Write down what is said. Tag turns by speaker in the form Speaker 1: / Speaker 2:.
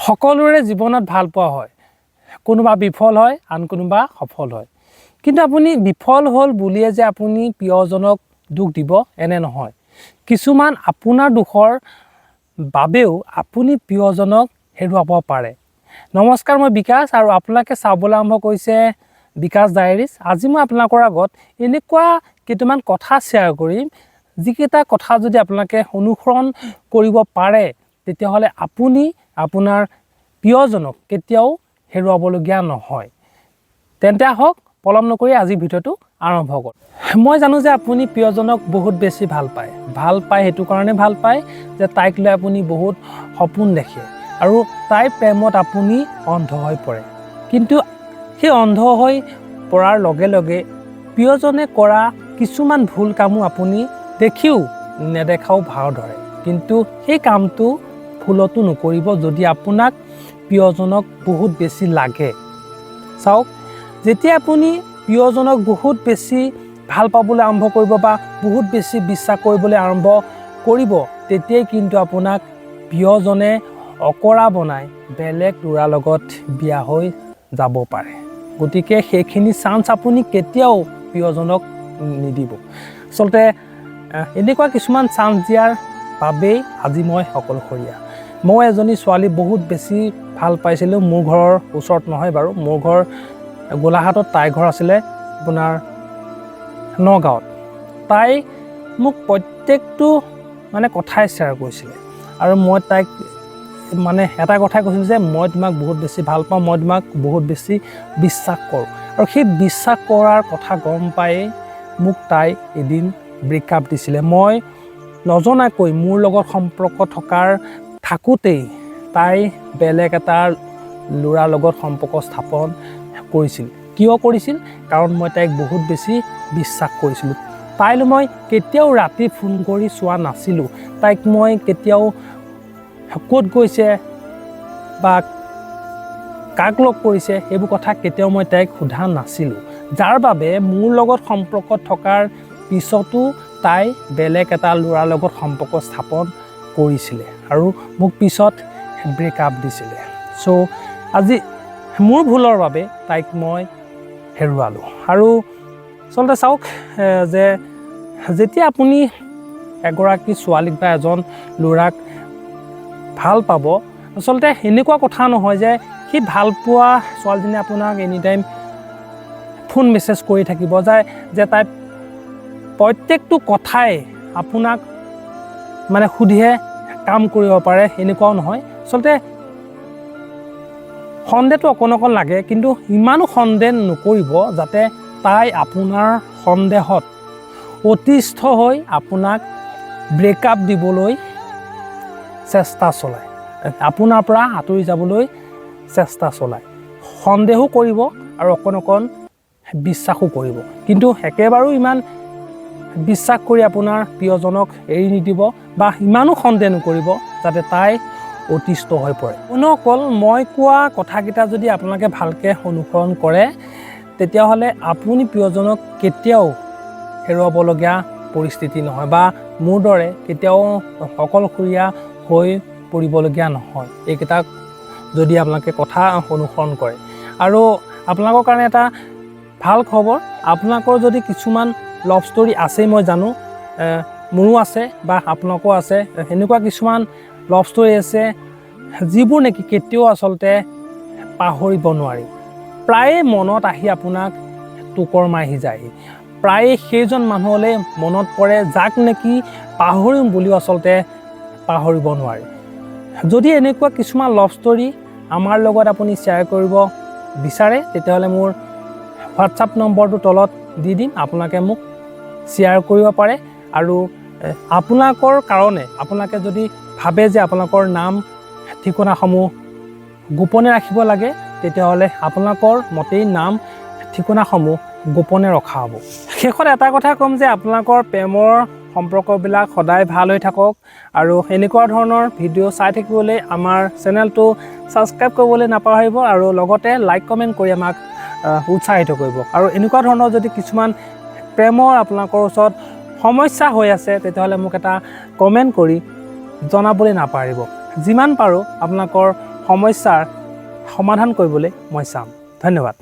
Speaker 1: সকলোৰে জীৱনত ভাল পোৱা হয়। কোনোবা বিফল হয়, আন কোনোবা সফল হয়। কিন্তু আপুনি বিফল হ'ল বুলিয়ে যে আপুনি প্ৰিয়জনক দুখ দিব, এনে নহয়। কিছুমান আপোনাৰ দোষৰ বাবেও আপুনি প্ৰিয়জনক হেৰুৱাব পাৰে। নমস্কাৰ, মই বিকাশ আৰু আপোনালোকে চাবলৈ আৰম্ভ কৰিছে বিকাশ ডায়েৰিজ। আজি মই আপোনালোকৰ আগত এনেকুৱা কেইটামান কথা শ্বেয়াৰ কৰিম, যিকেইটা কথা যদি আপোনালোকে অনুসৰণ কৰিব পাৰে, তেতিয়াহ'লে আপুনি আপোনাৰ প্ৰিয়জনক কেতিয়াও হেৰুৱাবলগীয়া নহয়। তেন্তে আহক, পলম নকৰি আজিৰ ভিডিঅ'টো আৰম্ভ কৰোঁ। মই জানো যে আপুনি প্ৰিয়জনক বহুত বেছি ভাল পায়। ভাল পায় সেইটো কাৰণে ভাল পায় যে তাইক লৈ আপুনি বহুত সপোন দেখে আৰু তাইৰ প্ৰেমত আপুনি অন্ধ হৈ পৰে। কিন্তু সেই অন্ধ হৈ পৰাৰ লগে লগে প্ৰিয়জনে কৰা কিছুমান ভুল কামো আপুনি দেখিও নেদেখাও ভাও ধৰে। কিন্তু সেই কামটো ভুলতো নকৰিব, যদি আপোনাক প্ৰিয়জনক বহুত বেছি লাগে। চাওক, যেতিয়া আপুনি প্ৰিয়জনক বহুত বেছি ভাল পাবলৈ আৰম্ভ কৰিব বা বহুত বেছি বিশ্বাস কৰিবলৈ আৰম্ভ কৰিব, তেতিয়াই কিন্তু আপোনাক প্ৰিয়জনে অকৰা বনাই বেলেগ ল'ৰাৰ লগত বিয়া হৈ যাব পাৰে। গতিকে সেইখিনি চান্স আপুনি কেতিয়াও প্ৰিয়জনক নিদিব। আচলতে এনেকুৱা কিছুমান চান্স দিয়াৰ বাবেই আজি মই অকলশৰীয়া। মই এজনী ছোৱালী বহুত বেছি ভাল পাইছিলোঁ। মোৰ ঘৰৰ ওচৰত নহয় বাৰু, মোৰ ঘৰ গোলাঘাটত, তাইৰ ঘৰ আছিলে আপোনাৰ নগাঁৱত। তাই মোক প্ৰত্যেকটো মানে কথাই শ্বেয়াৰ কৰিছিলে আৰু মই তাইক মানে এটা কথাই কৈছিলোঁ যে মই তোমাক বহুত বেছি ভাল পাওঁ, মই তোমাক বহুত বেছি বিশ্বাস কৰোঁ। আৰু সেই বিশ্বাস কৰাৰ কথা গম পায়েই মোক তাই এদিন ব্ৰেকআপ দিছিলে। মই নজনাকৈ মোৰ লগত সম্পৰ্ক থাকোঁতেই তাই বেলেগ এটা ল'ৰাৰ লগত সম্পৰ্ক স্থাপন কৰিছিল। কিয় কৰিছিল? কাৰণ মই তাইক বহুত বেছি বিশ্বাস কৰিছিলোঁ। তাইলৈ মই কেতিয়াও ৰাতি ফোন কৰি চোৱা নাছিলোঁ। তাইক মই কেতিয়াও ক'ত গৈছে বা কাক লগ কৰিছে, সেইবোৰ কথা কেতিয়াও মই তাইক সোধা নাছিলোঁ। যাৰ বাবে মোৰ লগত সম্পৰ্ক থকাৰ পিছতো তাই বেলেগ এটা ল'ৰাৰ লগত সম্পৰ্ক স্থাপন কৰিছিলে আৰু মোক পিছত ব্ৰেকআপ দিছিলে। চ' আজি মোৰ ভুলৰ বাবে তাইক মই হেৰুৱালোঁ। আৰু আচলতে চাওক যে যেতিয়া আপুনি এগৰাকী ছোৱালীক বা এজন ল'ৰাক ভাল পাব, আচলতে এনেকুৱা কথা নহয় যে সেই ভাল পোৱা ছোৱালীজনীয়ে আপোনাক এনি টাইম ফোন মেছেজ কৰি থাকিব যায় যে তাই প্ৰত্যেকটো কথাই আপোনাক মানে সুধিহে কাম কৰিব পাৰে, এনেকুৱাও নহয়। আচলতে সন্দেহটো অকণ অকণ লাগে, কিন্তু ইমানো সন্দেহ নকৰিব যাতে তাই আপোনাৰ সন্দেহত অতিষ্ঠ হৈ আপোনাক ব্ৰেকআপ দিবলৈ চেষ্টা চলায়, আপোনাৰ পৰা আঁতৰি যাবলৈ চেষ্টা চলায়। সন্দেহো কৰিব আৰু অকণ অকণ বিশ্বাসো কৰিব, কিন্তু একেবাৰো ইমান বিশ্বাস কৰি আপোনাৰ প্ৰিয়জনক এৰি নিদিব বা ইমানো সন্দেহ নকৰিব যাতে তাই অতিষ্ঠ হৈ পৰে। অকল মই কোৱা কথাকেইটা যদি আপোনালোকে ভালকৈ অনুসৰণ কৰে, তেতিয়াহ'লে আপুনি প্ৰিয়জনক কেতিয়াও হেৰুৱাবলগীয়া পৰিস্থিতি নহয় বা মোৰ দৰে কেতিয়াও অকলশৰীয়া হৈ পৰিবলগীয়া নহয়, এইকেইটা যদি আপোনালোকে কথা অনুসৰণ কৰে। আৰু আপোনালোকৰ কাৰণে এটা ভাল খবৰ, আপোনালোকৰ যদি কিছুমান লভ ষ্টৰী আছেই, মই জানো, মোৰো আছে বা আপোনালোকৰো আছে, সেনেকুৱা কিছুমান লভ ষ্টৰী আছে যিবোৰ নেকি কেতিয়াও আচলতে পাহৰিব নোৱাৰি। প্ৰায়ে মনত আহি আপোনাক টোকৰ মাৰি যায়। প্ৰায়ে সেইজন মানুহলৈ মনত পৰে, যাক নেকি পাহৰিম বুলিও আচলতে পাহৰিব নোৱাৰি। যদি এনেকুৱা কিছুমান লভ ষ্টৰী আমাৰ লগত আপুনি শ্বেয়াৰ কৰিব বিচাৰে, তেতিয়াহ'লে মোৰ হোৱাটছআপ নম্বৰটো তলত দি দিম, আপোনালোকে মোক শ্বেয়াৰ কৰিব পাৰে। আৰু আপোনালোকৰ কাৰণে, আপোনালোকে যদি ভাবে যে আপোনালোকৰ নাম ঠিকনাসমূহ গোপনে ৰাখিব লাগে, তেতিয়াহ'লে আপোনালোকৰ মতেই নাম ঠিকনাসমূহ গোপনে ৰখা হ'ব। শেষত এটা কথা ক'ম যে আপোনালোকৰ প্ৰেমৰ সম্পৰ্কবিলাক সদায় ভাল হৈ থাকক আৰু এনেকুৱা ধৰণৰ ভিডিঅ' চাই থাকিবলৈ আমাৰ চেনেলটো ছাবস্ক্ৰাইব কৰিবলৈ নাপাহৰিব আৰু লগতে লাইক, কমেণ্ট কৰি আমাক উৎসাহিত কৰিব। আৰু এনেকুৱা ধৰণৰ যদি কিছুমান প্ৰেমৰ আপোনালোকৰ ওচৰত সমস্যা হৈ আছে, তেতিয়াহ'লে মোক এটা কমেণ্ট কৰি জনাবলৈ নাপাহৰিব। যিমান পাৰোঁ আপোনালোকৰ সমস্যাৰ সমাধান কৰিবলৈ মই চাম। ধন্যবাদ।